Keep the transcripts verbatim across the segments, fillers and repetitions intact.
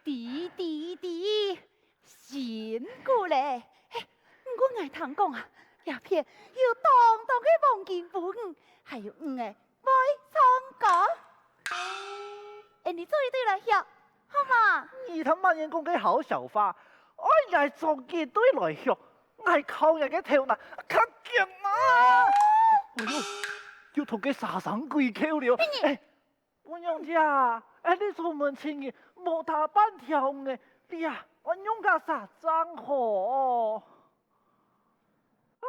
弟弟弟，辛苦咧！嘿，毋過𠊎聽講啊，這片有當多个黃金烏魚，還有魚仔會唱歌。𠊎俚做一對來學，好無？你他媽人講个好笑話，愛來做一對來學，𠊎靠𠊎个頭腦較強啊！哎喲，又同个沙生鬼媾了！哎， 餔娘姐啊，哎，你出門尋人，無打扮條魚仔，你啊，愛仰結煞正好？唉。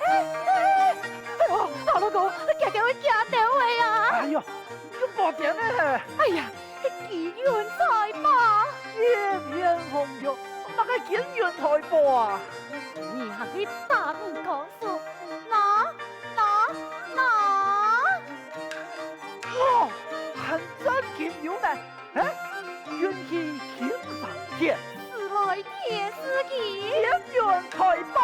哎喲，大老公，你遽遽會驚到个啊！哎喲，你無點呢？哎呀，係金銀財寶！一片紅玉，麼个金銀財寶啊？你還會打你講數？拿，拿，拿！哇，還真金有呢！ 哎，運氣輕上天，時來天時奇，金銀財寶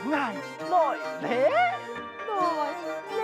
，𠊎來咧，來咧。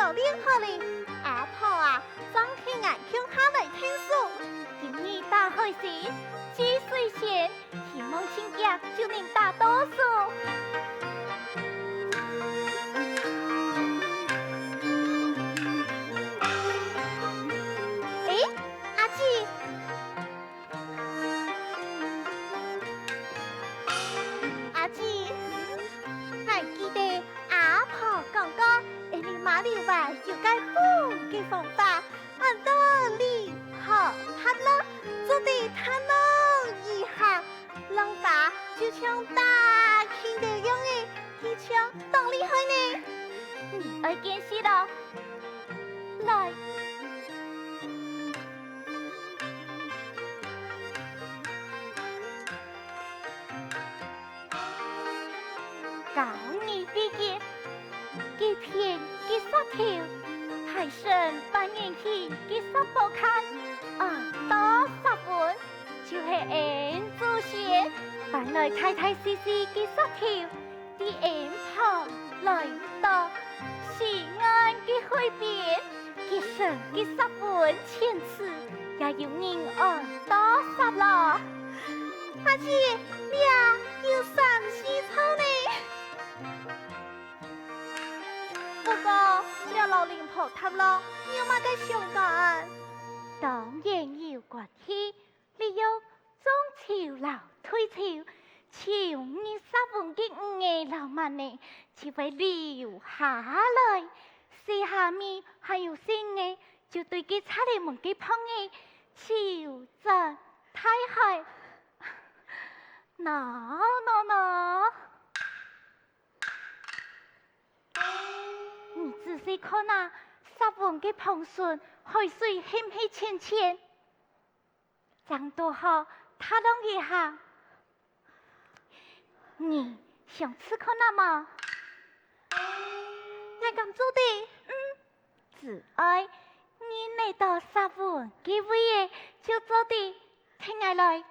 好哩，好哩，阿婆啊，正同𠊎共下來𢯭手。今日打海蜃，注水仙，希望盡遽就能打到手。誒，阿姊，阿姊，𠊎記得阿婆講過，𫣆俚馬里灣有個紅个黃花，安到龍婆塔囉，做得探望一下，浪花就像打氣球樣仔，佢像當厲害呢。你愛見識囉。來。 教你比喻，一片个石頭，大成半圓形个石寶塊，安到石門，就係𫣆祖先搬來大大細細个石頭， 對𫣆旁來到西岸个海邊，佢成个石門前處，也有人安到石樓。阿姊，這有三四座呢。不過，這摎靈婆塔囉有麼个相干？當然有關係。 利用中秋摎退秋，秋日煞風个雨仔摎霾仔就會留下來。四下尾還有細人仔，就對該插了門个縫仔泅轉大海。喏，喏，喏！你仔細看啊，煞風个縫脣，海水係毋係淺淺？ 正堵好打浪一下。你想試看啊無？𠊎敢做得？嗯，只愛你拿到煞風个位仔，就做得，跈𠊎來。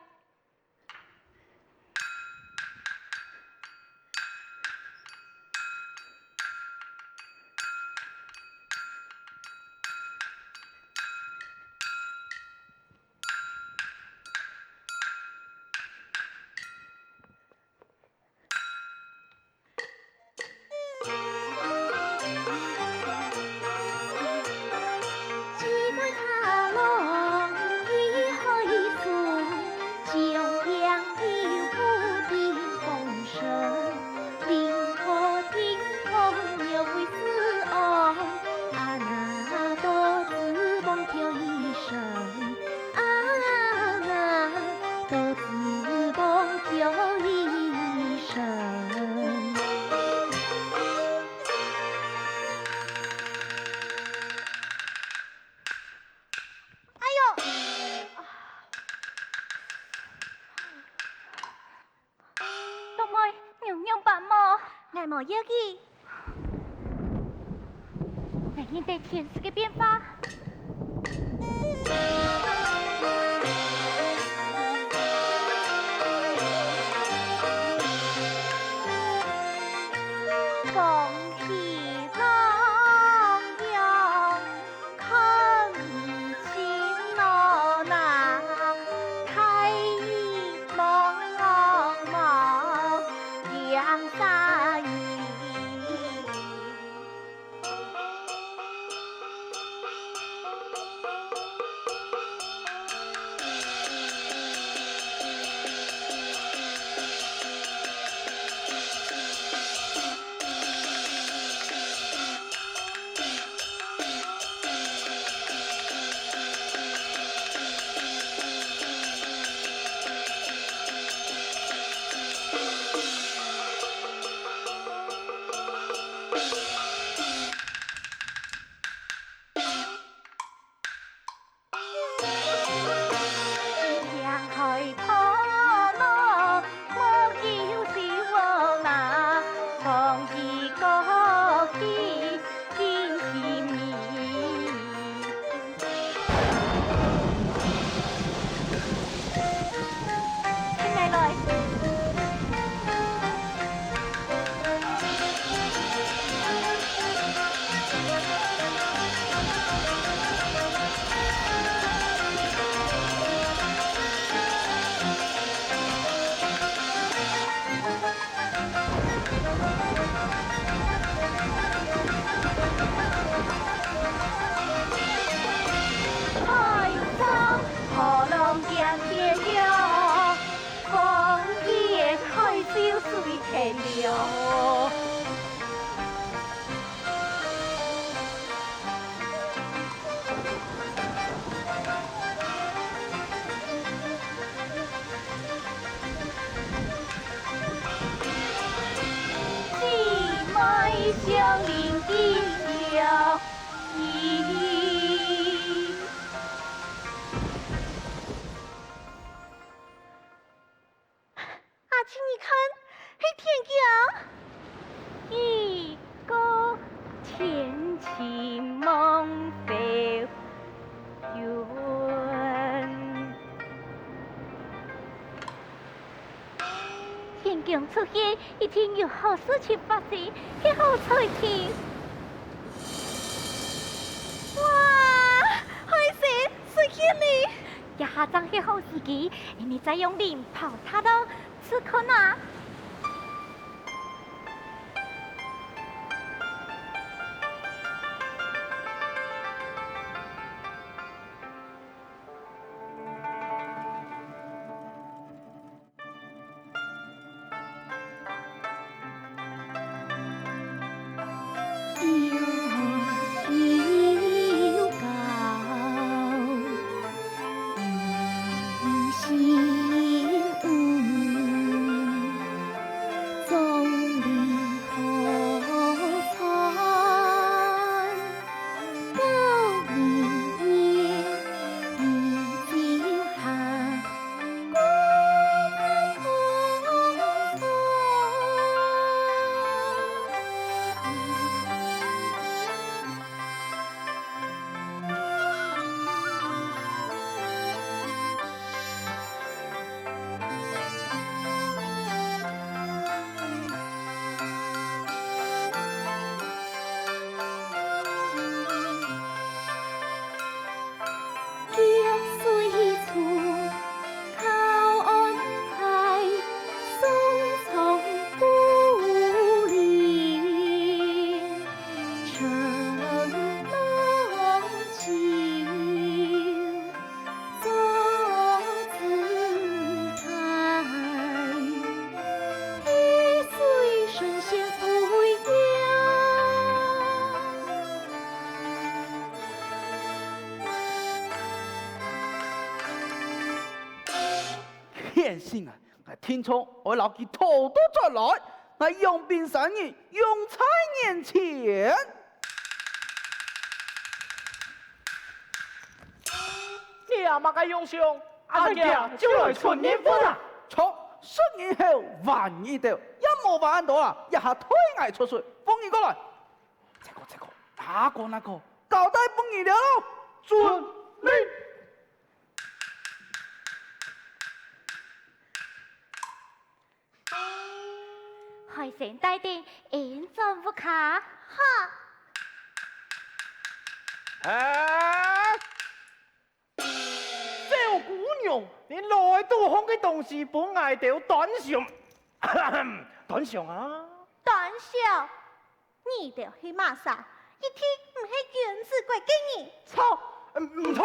哎喲！六妹，你有仰般無？𠊎無要緊。𠊎認得天時个變化。風起浪湧， 看毋清囉哪，大雨濛濛濛，驚煞雨。了。姊妹相邻的小姨。 阿姊，你看，係天公。一個千里望非遠。天公出現，一定有好事情發生，係好彩頭。哇，海神出現了！這下正係好時機，𫣆俚再用令炮打到 試看啊！天神啊，𠊎定著愛摎佢討到轉來，𠊎養兵三日，永在眼前。你阿媽个英雄，阿姐就來出任務啦！著，十年後還一斗，也無還恁多啦，這下代𠊎出水，放你過來。這個，這個，那個，那個，交代分你了咯。遵命。 海神帶等，𫣆轉屋下。好。哎，小姑娘，你老仔肚項个東西分𠊎兜端詳，端詳啊！端詳？ 你兜係麼儕？一定毋係君子國个人。著，毋著！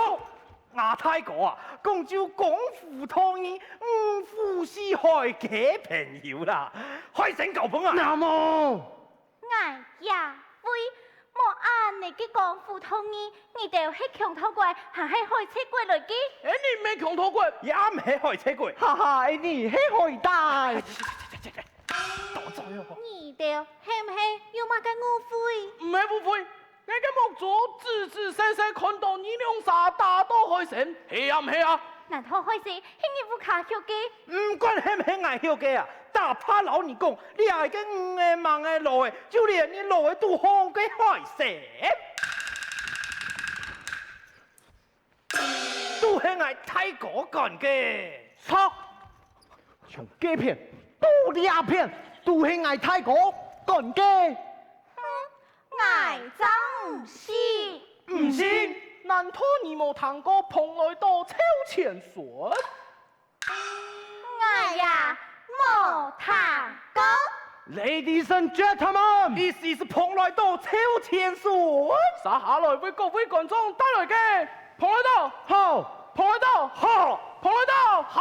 吾大哥啊，講究江湖道義，五湖四海个朋友啦，海神交朋啊！那麼，𠊎也會無恁呢个江湖道義，你兜係強盜國，還係海賊國來个？𫣆俚毋係強盜國，也毋係海賊國。哈哈，𫣆俚係海帶。 你兜係毋係有麼个誤會？毋係誤會，𠊎个目珠仔仔細細看到你兩儕打到海神，係啊毋係啊？難道海神係你屋下畜个？毋管係毋係𠊎畜个啊，打怕摎你講，這个五个吂个老仔，就連你老仔肚項个海神。 都係𠊎大哥趕个。著！從該片到這片，都係𠊎大哥趕个。哼，𠊎正毋信！毋信？難道你無聽過蓬萊島抽籤術？ 𠊎也無聽過。Ladies and gentlemen，this is蓬萊島抽籤術。接下來為各位觀眾帶來个蓬萊島，好，蓬萊島，好，蓬萊島，好。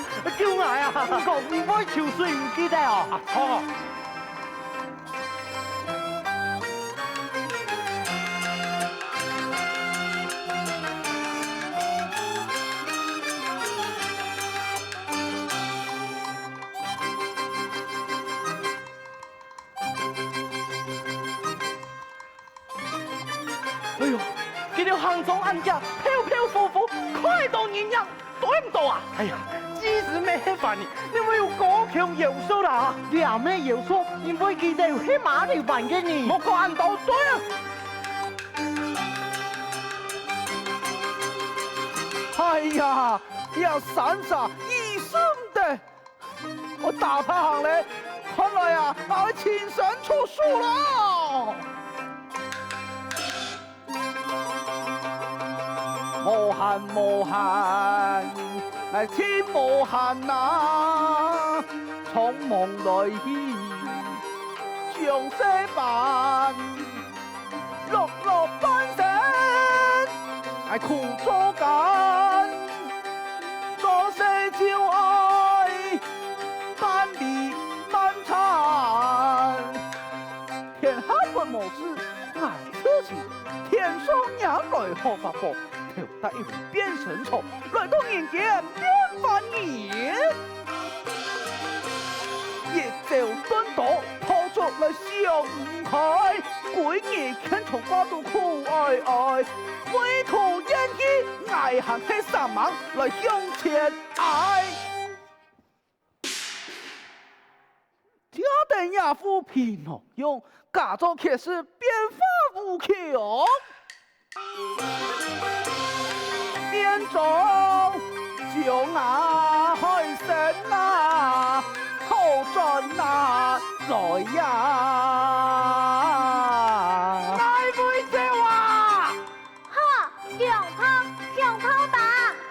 救𠊎啊！你講你會泅水毋記得哦？啊，好，好。哎喲，佢兜行裝恁遽，飄飄忽忽，看著人影，追毋著啊！哎呀，其實乜係煩你，你會有高強腰手啦！這乜腰手，因為佢兜係馬來灣个人。莫講恁多，追啊！哎呀，這三儕一心的！ 𠊎打怕行咧，看來啊，𠊎愛親身出手囉！無閒無閒，𠊎盡無閒啊，匆忙來去，將事辦。 落落半生，𠊎苦做官，做事就愛萬里漫長。天下本無事，𠊎自知，天上惹來好發報，頭戴一頂變身草，來到人間變番人。 一朝頓到，炮竹來想毋開，歸日牽腸掛肚苦哀哀，為圖演技，𠊎還係煞猛來向前挨。聽等這副皮囊樣，假做確實變化無窮。 變裝將啊，海參啊，討轉啊，來呀！哪位走啊？好，強盜，強盜吧！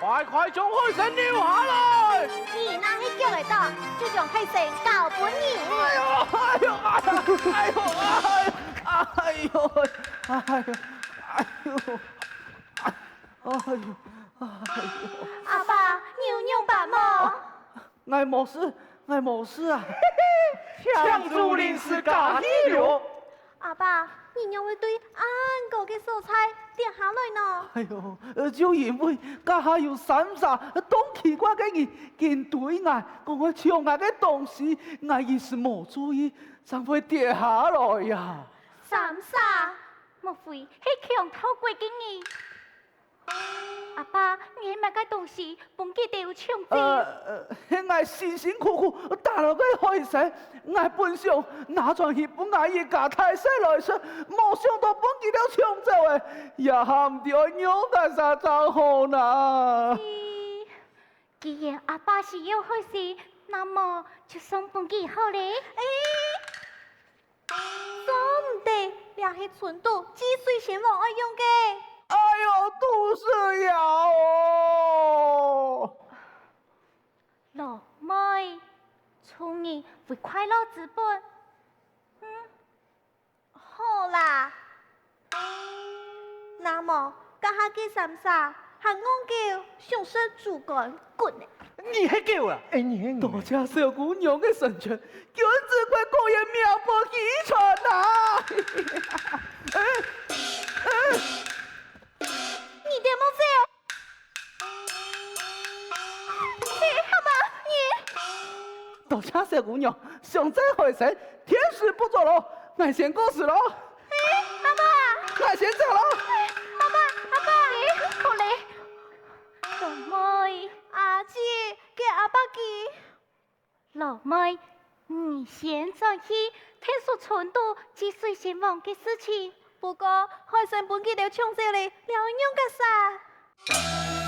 快快將海參留下來！你若係逐會著，就將海參交分你。哎喲，哎喲，哎喲，哎喲，哎喲，哎喲，哎喲。 哎喲，哎喲。阿爸，你有仰般無？哦，𠊎無事，𠊎無事啊。請主臨時加戲了。阿爸，你仰會對恁高个所在跌下來呢？哎喲，呃，就因為該下有三儕當奇怪个人緊追𠊎，講愛搶𠊎个東西，𠊎一時無注意，正會跌下來呀。三儕？ 莫非係強盜過个人？阿爸，你係麼个東西分佢兜搶走？呃，呃，係𠊎辛辛苦苦打撈个海參，𠊎本想拿轉去分𠊎一家大細來食，無想到分佢兜搶走了，這下毋知愛仰結煞正好呢。既然阿爸需要海參，那麼就送分佢好了。欸，做毋得，這係村肚祭水仙王愛用个。哎喲，都係了哦！老妹，做人為快樂之本。嗯，好啦。那麼，這下个三儕還戇狗，想食豬肝骨呢？你係狗啊！哎，你係，多謝小姑娘个成全，君子國公爺廟報齊全啊！哎，哎。你等莫走！ 嘿，阿爸，你！多謝小姑娘，想在海神，天時不早咯，𠊎先告辭咯。嘿，阿爸！𠊎先走咯。阿爸，阿爸！好嘞。老妹，阿姊，該阿爸佢。老妹，你先轉去，聽說村肚祭水仙王个事情。不過，海神分佢兜搶走咧，這愛仰結煞？